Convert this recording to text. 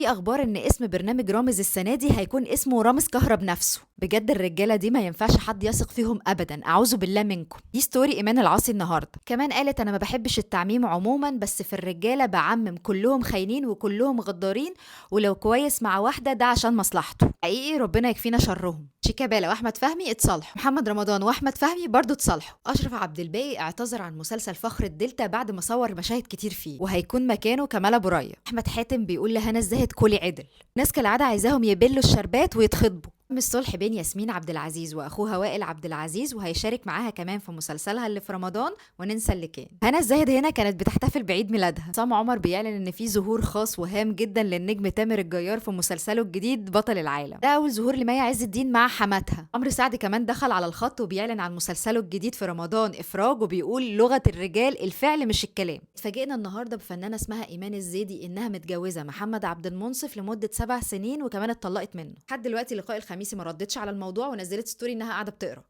في اخبار ان اسم برنامج رامز السنة دي هيكون اسمه رامز كهرب نفسه. بجد الرجالة دي ما ينفعش حد يثق فيهم ابدا، اعوذ بالله منكم. دي ستوري ايمان العاصي النهارده. كمان قالت انا ما بحبش التعميم عموما، بس في الرجالة بعمم، كلهم خاينين وكلهم غدارين، ولو كويس مع واحدة ده عشان مصلحته. حقيقي ربنا يكفينا شرهم. شيكابالا واحمد فهمي اتصالحوا، محمد رمضان واحمد فهمي برضو اتصالحوا. اشرف عبد الباقي اعتذر عن مسلسل فخر الدلتا بعد ما صور مشاهد كتير فيه، وهيكون مكانه كمال ابو ريا. احمد حاتم بيقول لهنا الزاهد كلي عدل. ناس كالعادة عايزاهم يبلوا الشربات ويتخطبوا. تم الصلح بين ياسمين عبد العزيز واخوها وائل عبد العزيز، وهيشارك معاها كمان في مسلسلها اللي في رمضان وننسى اللي كان. هنا الزاهد هنا كانت بتحتفل بعيد ميلادها. عصام عمر بيعلن ان في ظهور خاص وهام جدا للنجم تامر الجيار في مسلسله الجديد بطل العالم. ده اول ظهور لمي عز الدين مع حماتها. عمرو سعد كمان دخل على الخط وبيعلن عن مسلسله الجديد في رمضان افراج، وبيقول لغة الرجال الفعل مش الكلام. اتفاجئنا النهارده بفنانه اسمها ايمان الزيدي انها متجوزة محمد عبد المنصف لمدة 7 سنين، وكمان اتطلقت منه. لحد دلوقتي لقاء الخميسي ما ردتش على الموضوع، ونزلت ستوري انها قاعدة بتقرا.